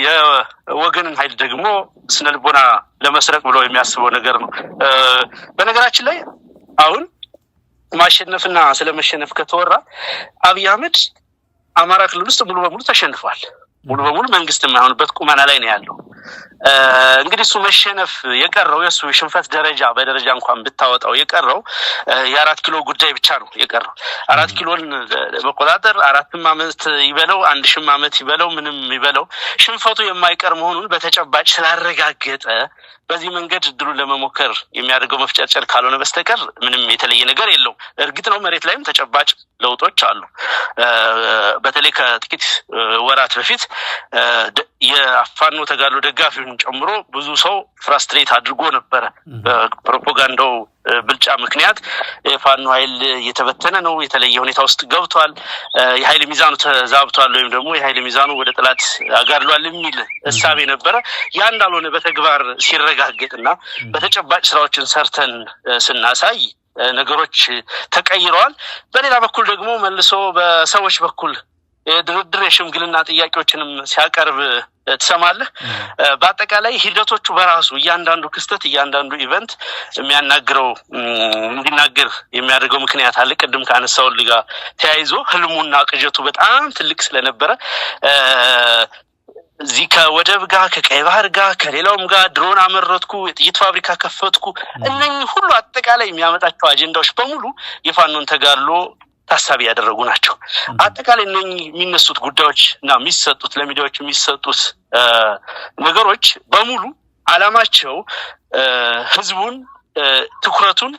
የወገንን ኃይል ደግሞ ስነልቦና ለመስረቅ ብሎ የሚያስበው ነገር ነው። በነገራችን ላይ አሁን ማሸነፍና ስለመሸነፍ ከተወራ አብይ አህመድ አማራ ክልል ውስጥ ሙሉ በሙሉ ተሸንፏል። ሙሉ በሙሉ መንግስት የማይሆንበት ቁመና ላይ ነው ያለው። እንግዲህ እሱ መሸነፍ የቀረው፣ የእሱ የሽንፈት ደረጃ በደረጃ እንኳን ብታወጣው የቀረው የ4 ኪሎ ጉዳይ ብቻ ነው የቀረው። 4 ኪሎን መቆጣጠር 4ም ዓመት ይበለው፣ 1000ም ዓመት ይበለው፣ ምንም ይበለው ሽንፈቱ የማይቀር መሆኑን በተጨባጭ ስላረጋገጠ በዚህ መንገድ እድሉን ለመሞከር የሚያደርገው መፍጨርጨር ካልሆነ በስተቀር ምንም የተለየ ነገር የለውም። እርግጥ ነው መሬት ላይም ተጨባጭ ለውጦች አሉ። በተለይ ከጥቂት ወራት በፊት የፋኖ ተጋድሎ ደጋፊውን ጨምሮ ብዙ ሰው frustrate አድርጎ ነበረ። በፕሮፓጋንዳው ብልጫ ምክንያት የፋኖ ኃይል እየተበተነ ነው፣ የተለየ ሁኔታ ውስጥ ገብቷል፣ የኃይል ሚዛኑ ተዛብቷል፣ ወይም ደግሞ የኃይል ሚዛኑ ወደ ጠላት አጋድሏል የሚል እሳቤ ነበረ። ያ እንዳልሆነ በተግባር ሲረጋገጥ እና በተጨባጭ ስራዎችን ሰርተን ስናሳይ ነገሮች ተቀይረዋል። በሌላ በኩል ደግሞ መልሶ በሰዎች በኩል የድርድር የሽምግልና ጥያቄዎችንም ሲያቀርብ ትሰማለህ። በአጠቃላይ ሂደቶቹ በራሱ እያንዳንዱ ክስተት፣ እያንዳንዱ event የሚያናግረው፣ እንዲናገር የሚያደርገው ምክንያት አለ። ቅድም ካነሳው ጋር ተያይዞ ህልሙና ቅዠቱ በጣም ትልቅ ስለነበረ እዚህ ከወደብ ጋር፣ ከቀይ ባህር ጋር፣ ከሌላውም ጋር ድሮን አመረትኩ፣ የጥይት ፋብሪካ ከፈትኩ፣ እነኚህ ሁሉ አጠቃላይ የሚያመጣቸው አጀንዳዎች በሙሉ የፋኖን ተጋድሎ ታሳቢ ያደረጉ ናቸው። አጠቃላይ እነኚህ የሚነሱት ጉዳዮች እና የሚሰጡት፣ ለሚዲያዎች የሚሰጡት ነገሮች በሙሉ አላማቸው ህዝቡን ትኩረቱን፣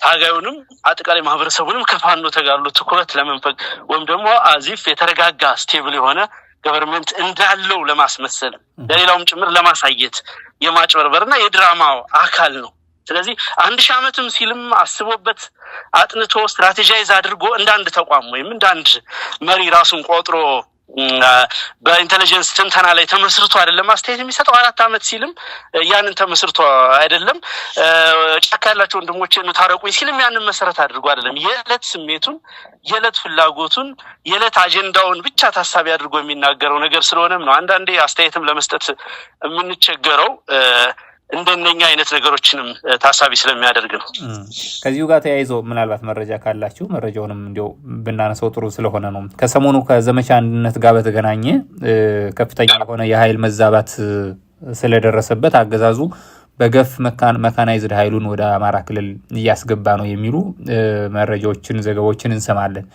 ታጋዩንም አጠቃላይ ማህበረሰቡንም ከፋኖ ተጋድሎ ትኩረት ለመንፈግ ወይም ደግሞ as if የተረጋጋ stable የሆነ government እንዳለው ለማስመሰል፣ ለሌላውም ጭምር ለማሳየት የማጭበርበር እና የድራማው አካል ነው። ስለዚህ 1000 ዓመትም ሲልም አስቦበት፣ አጥንቶ፣ strategize አድርጎ እንደ አንድ ተቋም ወይም እንደ አንድ መሪ ራሱን ቆጥሮ በ intelligence ትንተና ላይ ተመስርቶ አይደለም አስተያየት የሚሰጠው። 4 ዓመት ሲልም ያንን ተመስርቶ አይደለም። ጫካ ያላቸው ወንድሞች ታረቁኝ ሲልም ያንን መሰረት አድርጎ አይደለም። የዕለት ስሜቱን፣ የዕለት ፍላጎቱን፣ የዕለት አጀንዳውን ብቻ ታሳቢ አድርጎ የሚናገረው ነገር ስለሆነም ነው አንዳንዴ አስተያየትም ለመስጠት የምንቸገረው፣ እንደነኛ አይነት ነገሮችንም ታሳቢ ስለሚያደርግ ነው። ከዚሁ ጋር ተያይዞ ምናልባት መረጃ ካላችሁ መረጃውንም እንዲያው ብናነሳው ጥሩ ስለሆነ ነው። ከሰሞኑ ከዘመቻ አንድነት ጋር በተገናኘ ከፍተኛ የሆነ የኃይል መዛባት ስለደረሰበት አገዛዙ በገፍ mechanized ኃይሉን ወደ አማራ ክልል እያስገባ ነው የሚሉ መረጃዎችን፣ ዘገባዎችን እንሰማለን።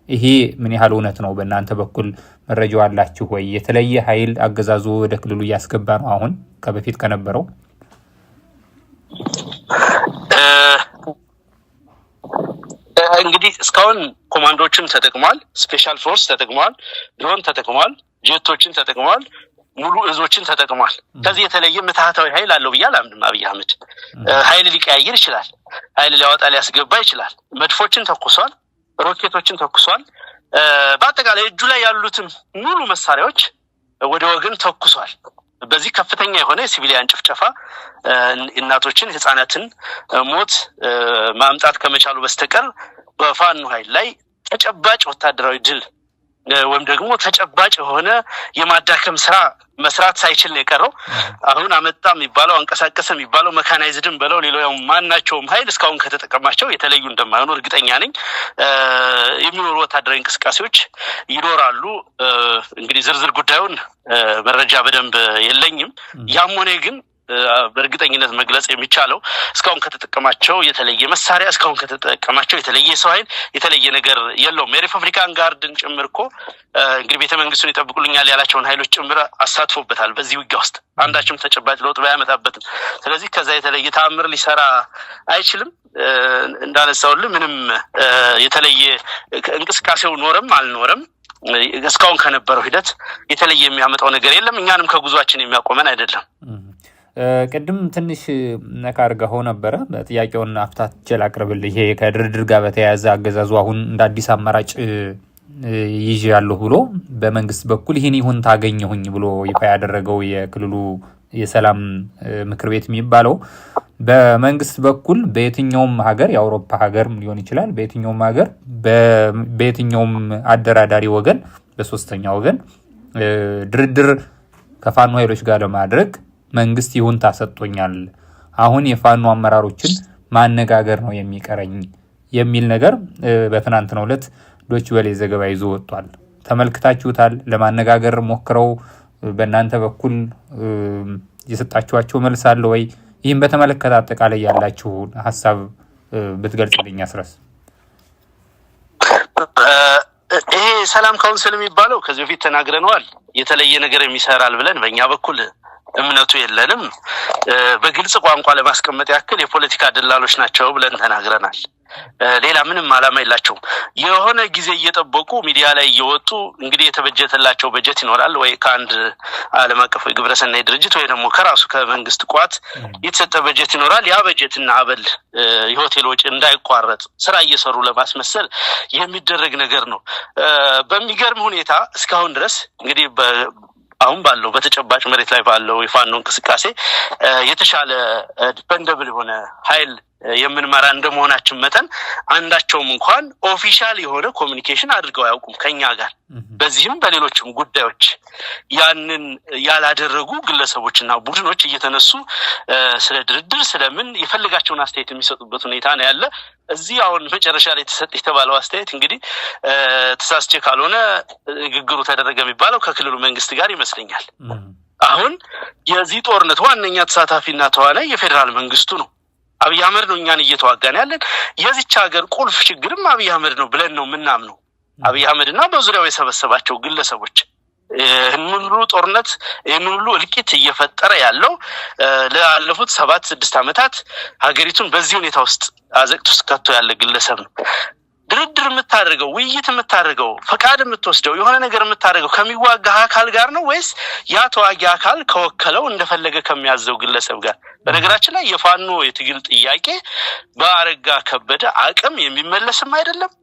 ይሄ ምን ያህል እውነት ነው? በእናንተ በኩል መረጃው አላችሁ ወይ? የተለየ ኃይል አገዛዙ ወደ ክልሉ እያስገባ ነው አሁን ከበፊት ከነበረው? እንግዲህ እስካሁን ኮማንዶዎችን ተጠቅሟል፣ special force ተጠቅሟል፣ ድሮን ተጠቅሟል፣ ጀቶችን ተጠቅሟል፣ ሙሉ እዞችን ተጠቅሟል። ከዚህ የተለየ ምትሃታዊ ኃይል አለው ብዬ አላምንም። አብይ አህመድ ኃይል ሊቀያይር ይችላል። ኃይል ሊያወጣ ሊያስገባ ይችላል። መድፎችን ተኩሷል፣ ሮኬቶችን ተኩሷል። በአጠቃላይ እጁ ላይ ያሉትን ሙሉ መሳሪያዎች ወደ ወገን ተኩሷል። በዚህ ከፍተኛ የሆነ የ civilian ጭፍጨፋ፣ እናቶችን፣ ህፃናትን ሞት ማምጣት ከመቻሉ በስተቀር በፋኖ ኃይል ላይ ተጨባጭ ወታደራዊ ድል ወይም ደግሞ ተጨባጭ የሆነ የማዳከም ስራ መስራት ሳይችል ነው የቀረው። አሁን አመጣ የሚባለው፣ አንቀሳቀሰ የሚባለው mechanized ም በለው ሌላው ማናቸውም ኃይል እስካሁን ከተጠቀማቸው የተለዩ እንደማይሆኑ እርግጠኛ ነኝ። የሚኖሩ ወታደራዊ እንቅስቃሴዎች ይኖራሉ። እንግዲህ ዝርዝር ጉዳዩን መረጃ በደንብ የለኝም። ያም ሆነ ግን በእርግጠኝነት መግለጽ የሚቻለው እስካሁን ከተጠቀማቸው የተለየ መሳሪያ፣ እስካሁን ከተጠቀማቸው የተለየ ሰው ኃይል፣ የተለየ ነገር የለውም። የ Republican Guard ን ጭምር እኮ እንግዲህ ቤተ መንግስቱን ይጠብቁልኛል ያላቸውን ኃይሎች ጭምር አሳትፎበታል በዚህ ውጊያ ውስጥ፣ አንዳችም ተጨባጭ ለውጥ ባያመጣበትም። ስለዚህ ከዛ የተለየ ተአምር ሊሰራ አይችልም። እንዳነሳውልህ ምንም የተለየ እንቅስቃሴው ኖረም አልኖረም እስካሁን ከነበረው ሂደት የተለየ የሚያመጣው ነገር የለም። እኛንም ከጉዟችን የሚያቆመን አይደለም። ቅድም ትንሽ ነካ አድርገኸው ነበረ። ጥያቄውን አፍታቼ ላቅርብልህ። ይሄ ከድርድር ጋር በተያያዘ አገዛዙ አሁን እንደ አዲስ አማራጭ ይዤ ያለሁ ብሎ በመንግስት በኩል ይህን ይሁን ታገኘሁኝ ብሎ ይፋ ያደረገው የክልሉ የሰላም ምክር ቤት የሚባለው፣ በመንግስት በኩል በየትኛውም ሀገር፣ የአውሮፓ ሀገር ሊሆን ይችላል፣ በየትኛውም ሀገር በየትኛውም አደራዳሪ ወገን፣ በሶስተኛ ወገን ድርድር ከፋኖ ኃይሎች ጋር ለማድረግ መንግስት ይሁንታ ሰጥቶኛል፣ አሁን የፋኖ አመራሮችን ማነጋገር ነው የሚቀረኝ የሚል ነገር በትናንትናው ዕለት ዶች ቬለ ዘገባ ይዞ ወጥቷል። ተመልክታችሁታል? ለማነጋገር ሞክረው በእናንተ በኩል የሰጣችኋቸው መልስ አለ ወይ? ይህም በተመለከተ አጠቃላይ ያላችሁ ሀሳብ ብትገልጽልኝ አስረስ። ይሄ ሰላም council የሚባለው ከዚህ በፊት ተናግረነዋል። የተለየ ነገር የሚሰራል ብለን በእኛ በኩል እምነቱ የለንም። በግልጽ ቋንቋ ለማስቀመጥ ያክል የፖለቲካ ደላሎች ናቸው ብለን ተናግረናል። ሌላ ምንም ዓላማ የላቸውም። የሆነ ጊዜ እየጠበቁ ሚዲያ ላይ እየወጡ እንግዲህ የተበጀተላቸው በጀት ይኖራል ወይ ከአንድ ዓለም አቀፍ ግብረሰናይ ድርጅት ወይ ደግሞ ከራሱ ከመንግስት ቋት የተሰጠ በጀት ይኖራል። ያ በጀትና አበል፣ የሆቴል ወጪ እንዳይቋረጥ ስራ እየሰሩ ለማስመሰል የሚደረግ ነገር ነው። በሚገርም ሁኔታ እስካሁን ድረስ እንግዲህ አሁን ባለው በተጨባጭ መሬት ላይ ባለው የፋኖ እንቅስቃሴ የተሻለ dependable የሆነ ኃይል የምንመራ እንደመሆናችን መጠን አንዳቸውም እንኳን official የሆነ communication አድርገው አያውቁም ከኛ ጋር። በዚህም በሌሎችም ጉዳዮች ያንን ያላደረጉ ግለሰቦችና ቡድኖች እየተነሱ ስለ ድርድር ስለምን የፈለጋቸውን አስተያየት የሚሰጡበት ሁኔታ ነው ያለ። እዚህ አሁን መጨረሻ ላይ የተሰጠ የተባለው አስተያየት እንግዲህ ተሳስቼ ካልሆነ ንግግሩ ተደረገ የሚባለው ከክልሉ መንግስት ጋር ይመስለኛል። አሁን የዚህ ጦርነት ዋነኛ ተሳታፊና ተዋናይ የፌዴራል መንግስቱ ነው። አብይ አህመድ ነው እኛን እየተዋጋን ያለን። የዚች ሀገር ቁልፍ ችግርም አብይ አህመድ ነው ብለን ነው የምናምነው። አብይ አህመድ እና በዙሪያው የሰበሰባቸው ግለሰቦች ይህን ሁሉ ጦርነት፣ ይህን ሁሉ እልቂት እየፈጠረ ያለው፣ ላለፉት 7 6 ዓመታት ሀገሪቱን በዚህ ሁኔታ ውስጥ አዘቅት ውስጥ ከቶ ያለ ግለሰብ ነው። ድርድር የምታደርገው፣ ውይይት የምታደርገው፣ ፈቃድ የምትወስደው፣ የሆነ ነገር የምታደርገው ከሚዋጋ አካል ጋር ነው ወይስ ያ ተዋጊ አካል ከወከለው እንደፈለገ ከሚያዘው ግለሰብ ጋር? በነገራችን ላይ የፋኖ የትግል ጥያቄ በአረጋ ከበደ አቅም የሚመለስም አይደለም፣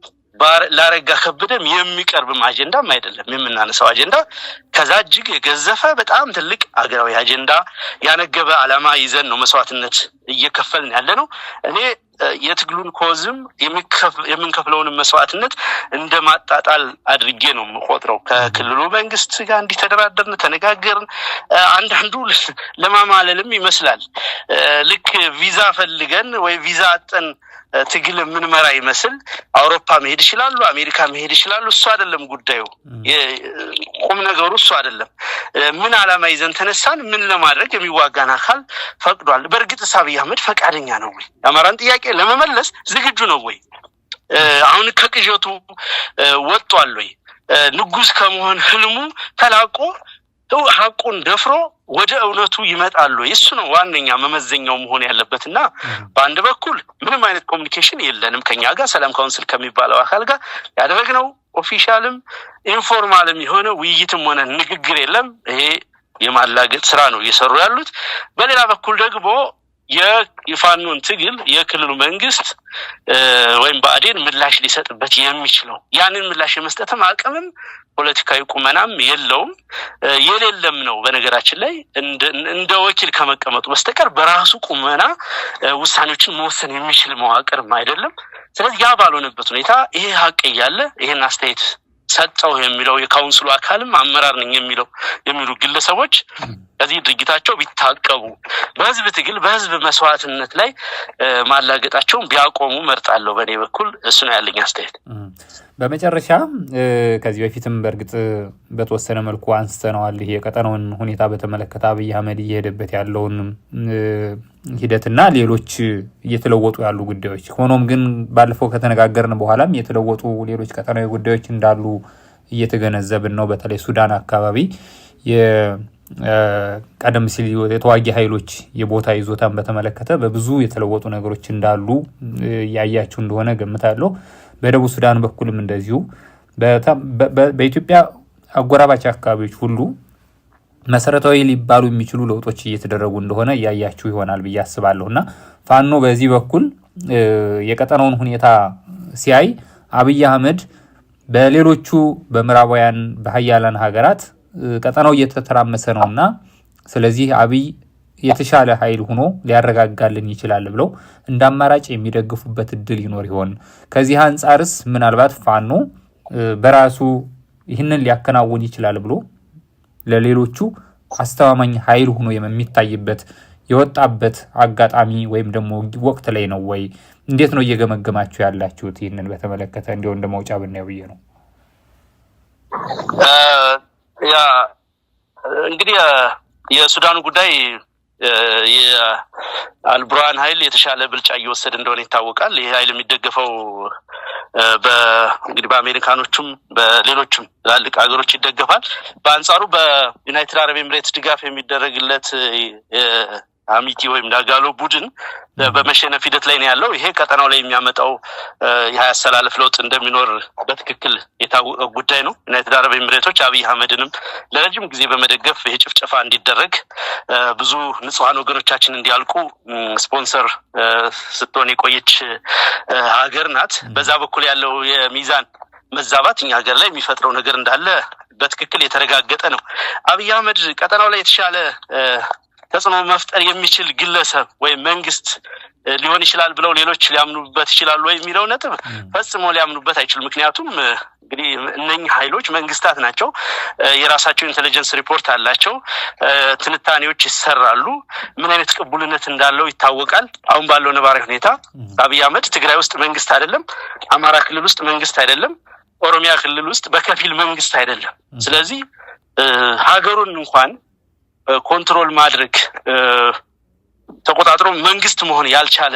ለአረጋ ከበደም የሚቀርብም አጀንዳም አይደለም። የምናነሳው አጀንዳ ከዛ እጅግ የገዘፈ በጣም ትልቅ አገራዊ አጀንዳ ያነገበ ዓላማ ይዘን ነው መስዋዕትነት እየከፈልን ያለ ነው። እኔ የትግሉን cause ም የምንከፍለውንም መስዋዕትነት እንደ ማጣጣል አድርጌ ነው የምቆጥረው። ከክልሉ መንግስት ጋር እንዲህ ተደራደርን፣ ተነጋገርን። አንዳንዱ ለማማለልም ይመስላል። ልክ ቪዛ ፈልገን ወይ ቪዛ አጠን ትግል የምንመራ ይመስል አውሮፓ መሄድ ይችላሉ፣ አሜሪካ መሄድ ይችላሉ። እሱ አይደለም ጉዳዩ፣ ቁም ነገሩ እሱ አይደለም። ምን ዓላማ ይዘን ተነሳን? ምን ለማድረግ የሚዋጋን አካል ፈቅዷል? በእርግጥ አብይ አህመድ ፈቃደኛ ነው ወይ? የአማራን ጥያቄ ለመመለስ ዝግጁ ነው ወይ? አሁን ከቅዠቱ ወጥቷል ወይ? ንጉስ ከመሆን ህልሙ ተላቆ ሀቁን ደፍሮ ወደ እውነቱ ይመጣሉ ወይ? እሱ ነው ዋነኛ መመዘኛው መሆን ያለበት። እና በአንድ በኩል ምንም አይነት communication የለንም ከኛ ጋር፣ ሰላም council ከሚባለው አካል ጋር ያደረግነው official ም informal ም የሆነ ውይይትም ሆነ ንግግር የለም። ይሄ የማላገጥ ስራ ነው እየሰሩ ያሉት። በሌላ በኩል ደግሞ የፋኖን ትግል የክልሉ መንግስት ወይም ብአዴን ምላሽ ሊሰጥበት የሚችለው፣ ያንን ምላሽ የመስጠትም አቅምም ፖለቲካዊ ቁመናም የለውም፣ የሌለም ነው። በነገራችን ላይ እንደ ወኪል ከመቀመጡ በስተቀር በራሱ ቁመና ውሳኔዎችን መወሰን የሚችል መዋቅርም አይደለም። ስለዚህ ያ ባልሆነበት ሁኔታ ይሄ ሀቅ እያለ ይሄን አስተያየት ሰጠው የሚለው የ council ኡ አካልም አመራር ነኝ የሚለው የሚሉ ግለሰቦች ከዚህ ድርጊታቸው ቢታቀቡ፣ በህዝብ ትግል በህዝብ መስዋዕትነት ላይ ማላገጣቸውን ቢያቆሙ መርጣለሁ። በእኔ በኩል እሱ ነው ያለኝ አስተያየት። በመጨረሻ ከዚህ በፊትም በእርግጥ በተወሰነ መልኩ አንስተነዋል። ይሄ የቀጠናውን ሁኔታ በተመለከተ አብይ አህመድ እየሄደበት ያለውን ሂደትና ሌሎች እየተለወጡ ያሉ ጉዳዮች፣ ሆኖም ግን ባለፈው ከተነጋገርን በኋላም የተለወጡ ሌሎች ቀጠናዊ ጉዳዮች እንዳሉ እየተገነዘብን ነው። በተለይ ሱዳን አካባቢ ቀደም ሲል የተዋጊ ኃይሎች የቦታ ይዞታን በተመለከተ በብዙ የተለወጡ ነገሮች እንዳሉ እያያችሁ እንደሆነ ገምታለሁ። በደቡብ ሱዳን በኩልም እንደዚሁ በኢትዮጵያ አጎራባች አካባቢዎች ሁሉ መሰረታዊ ሊባሉ የሚችሉ ለውጦች እየተደረጉ እንደሆነ እያያችሁ ይሆናል ብዬ አስባለሁ። እና ፋኖ በዚህ በኩል የቀጠናውን ሁኔታ ሲያይ አብይ አህመድ በሌሎቹ በምዕራባውያን በሀያላን ሀገራት ቀጠናው እየተተራመሰ ነውና ስለዚህ አብይ የተሻለ ኃይል ሆኖ ሊያረጋጋልን ይችላል ብለው እንደ አማራጭ የሚደግፉበት እድል ይኖር ይሆን? ከዚህ አንጻርስ ምናልባት ፋኖ በራሱ ይህንን ሊያከናውን ይችላል ብሎ ለሌሎቹ አስተማማኝ ኃይል ሆኖ የሚታይበት የወጣበት አጋጣሚ ወይም ደግሞ ወቅት ላይ ነው ወይ? እንዴት ነው እየገመገማችሁ ያላችሁት? ይህንን በተመለከተ እንዲሁ እንደ መውጫ ብናየው ብዬ ነው። ያ እንግዲህ የሱዳኑ ጉዳይ የአልቡርሃን ኃይል የተሻለ ብልጫ እየወሰደ እንደሆነ ይታወቃል። ይህ ኃይል የሚደገፈው እንግዲህ በአሜሪካኖቹም በሌሎችም ትላልቅ ሀገሮች ይደገፋል። በአንጻሩ በዩናይትድ አረብ ኤምሬትስ ድጋፍ የሚደረግለት ሀሚቲ ወይም ዳጋሎ ቡድን በመሸነፍ ሂደት ላይ ነው ያለው። ይሄ ቀጠናው ላይ የሚያመጣው የሀይል አሰላለፍ ለውጥ እንደሚኖር በትክክል የታወቀ ጉዳይ ነው። ዩናይትድ አረብ ኤምሬቶች አብይ አህመድንም ለረጅም ጊዜ በመደገፍ ይሄ ጭፍጨፋ እንዲደረግ፣ ብዙ ንጹሐን ወገኖቻችን እንዲያልቁ ስፖንሰር ስትሆን የቆየች ሀገር ናት። በዛ በኩል ያለው የሚዛን መዛባት እኛ ሀገር ላይ የሚፈጥረው ነገር እንዳለ በትክክል የተረጋገጠ ነው። አብይ አህመድ ቀጠናው ላይ የተሻለ ተጽዕኖ መፍጠር የሚችል ግለሰብ ወይም መንግስት ሊሆን ይችላል ብለው ሌሎች ሊያምኑበት ይችላሉ ወይ የሚለው ነጥብ ፈጽሞ ሊያምኑበት አይችሉም። ምክንያቱም እንግዲህ እነኚህ ኃይሎች መንግስታት ናቸው። የራሳቸው intelligence report አላቸው። ትንታኔዎች ይሰራሉ። ምን አይነት ቅቡልነት እንዳለው ይታወቃል። አሁን ባለው ነባራዊ ሁኔታ አብይ አህመድ ትግራይ ውስጥ መንግስት አይደለም፣ አማራ ክልል ውስጥ መንግስት አይደለም፣ ኦሮሚያ ክልል ውስጥ በከፊል መንግስት አይደለም። ስለዚህ ሀገሩን እንኳን control ማድረግ፣ ተቆጣጥሮ መንግስት መሆን ያልቻለ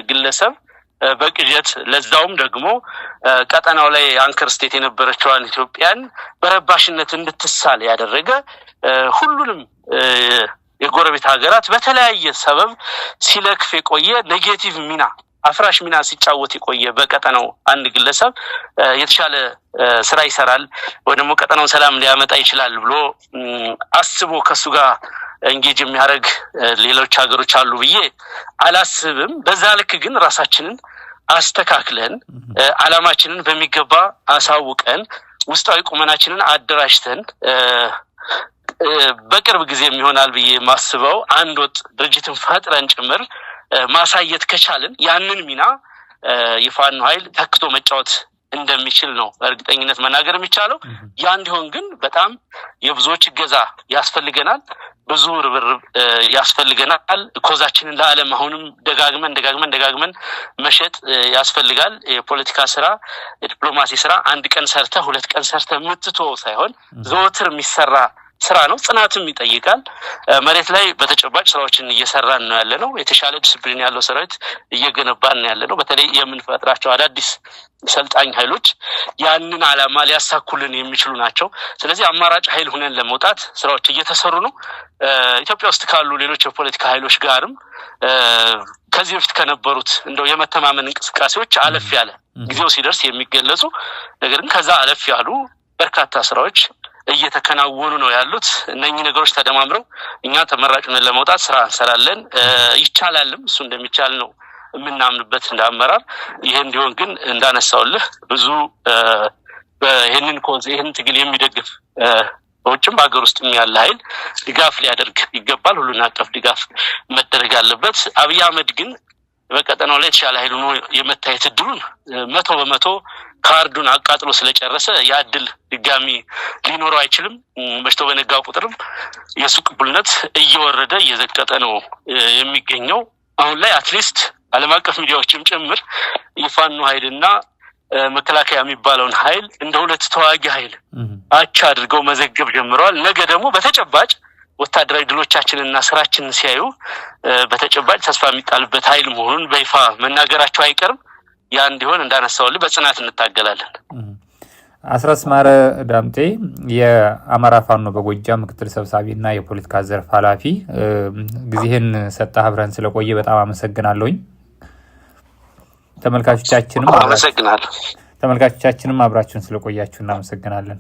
ግለሰብ በቅዠት ለዛውም ደግሞ ቀጠናው ላይ anchor state የነበረችዋን ኢትዮጵያን በረባሽነት እንድትሳል ያደረገ፣ ሁሉንም የጎረቤት ሀገራት በተለያየ ሰበብ ሲለክፍ የቆየ፣ negative ሚና፣ አፍራሽ ሚና ሲጫወት የቆየ በቀጠናው አንድ ግለሰብ የተሻለ ስራ ይሰራል ወይ ደግሞ ቀጠናውን ሰላም ሊያመጣ ይችላል ብሎ አስቦ ከሱ ጋር engage የሚያደርግ ሌሎች ሀገሮች አሉ ብዬ አላስብም። በዛ ልክ ግን ራሳችንን አስተካክለን፣ አላማችንን በሚገባ አሳውቀን፣ ውስጣዊ ቁመናችንን አደራጅተን በቅርብ ጊዜ ይሆናል ብዬ የማስበው አንድ ወጥ ድርጅትን ፈጥረን ጭምር ማሳየት ከቻልን ያንን ሚና የፋኖ ኃይል ተክቶ መጫወት እንደሚችል ነው በእርግጠኝነት መናገር የሚቻለው። ያ እንዲሆን ግን በጣም የብዙዎች እገዛ ያስፈልገናል። ብዙ ርብርብ ያስፈልገናል። Cause ኣችንን ለዓለም አሁንም ደጋግመን ደጋግመን ደጋግመን መሸጥ ያስፈልጋል። የፖለቲካ ስራ፣ የዲፕሎማሲ ስራ አንድ ቀን ሰርተህ 2 ቀን ሰርተህ የምትተወው ሳይሆን ዘወትር የሚሰራ ስራ ነው። ጽናትም ይጠይቃል። መሬት ላይ በተጨባጭ ስራዎችን እየሰራን ነው ያለነው። የተሻለ ዲስፕሊን ያለው ሰራዊት እየገነባን ነው ያለነው። በተለይ የምንፈጥራቸው አዳዲስ ሰልጣኝ ኃይሎች ያንን ዓላማ ሊያሳኩልን የሚችሉ ናቸው። ስለዚህ አማራጭ ኃይል ሁነን ለመውጣት ስራዎች እየተሰሩ ነው። ኢትዮጵያ ውስጥ ካሉ ሌሎች የፖለቲካ ኃይሎች ጋርም ከዚህ በፊት ከነበሩት እንደው የመተማመን እንቅስቃሴዎች አለፍ ያለ፣ ጊዜው ሲደርስ የሚገለጹ፣ ነገር ግን ከዛ አለፍ ያሉ በርካታ ስራዎች እየተከናወኑ ነው ያሉት። እነኚህ ነገሮች ተደማምረው እኛ ተመራጭ ሆነን ለመውጣት ስራ እንሰራለን። ይቻላልም፣ እሱ እንደሚቻል ነው የምናምንበት እንደ አመራር። ይህ እንዲሆን ግን እንዳነሳውልህ ብዙ ይህንን cause፣ ይህንን ትግል የሚደግፍ በውጭም በሀገር ውስጥም ያለ ኃይል ድጋፍ ሊያደርግ ይገባል። ሁሉን አቀፍ ድጋፍ መደረግ አለበት። አብይ አህመድ ግን በቀጠናው ላይ የተሻለ ኃይል ሆኖ የመታየት እድሉን 100% ካርዱን አቃጥሎ ስለጨረሰ ያ እድል ድጋሚ ሊኖረው አይችልም። መሽቶ በነጋ ቁጥርም የእሱ ቅቡልነት እየወረደ እየዘቀጠ ነው የሚገኘው። አሁን ላይ at least ዓለም አቀፍ ሚዲያዎችም ጭምር የፋኖ ኃይልና መከላከያ የሚባለውን ኃይል እንደ ሁለት ተዋጊ ኃይል አቻ አድርገው መዘገብ ጀምረዋል። ነገ ደግሞ በተጨባጭ ወታደራዊ ድሎቻችንና ስራችንን ሲያዩ በተጨባጭ ተስፋ የሚጣልበት ኃይል መሆኑን በይፋ መናገራቸው አይቀርም። ያ እንዲሆን እንዳነሳውልህ በጽናት እንታገላለን። አስረስ ማረ ዳምጤ የአማራ ፋኖ በጎጃም ምክትል ሰብሳቢ እና የፖለቲካ ዘርፍ ኃላፊ፣ ጊዜህን ሰጠህ አብረን ስለቆየ በጣም አመሰግናለሁኝ። ተመልካቾቻችንም አመሰግናለሁ። ተመልካቾቻችንም አብራችሁን ስለቆያችሁ እናመሰግናለን።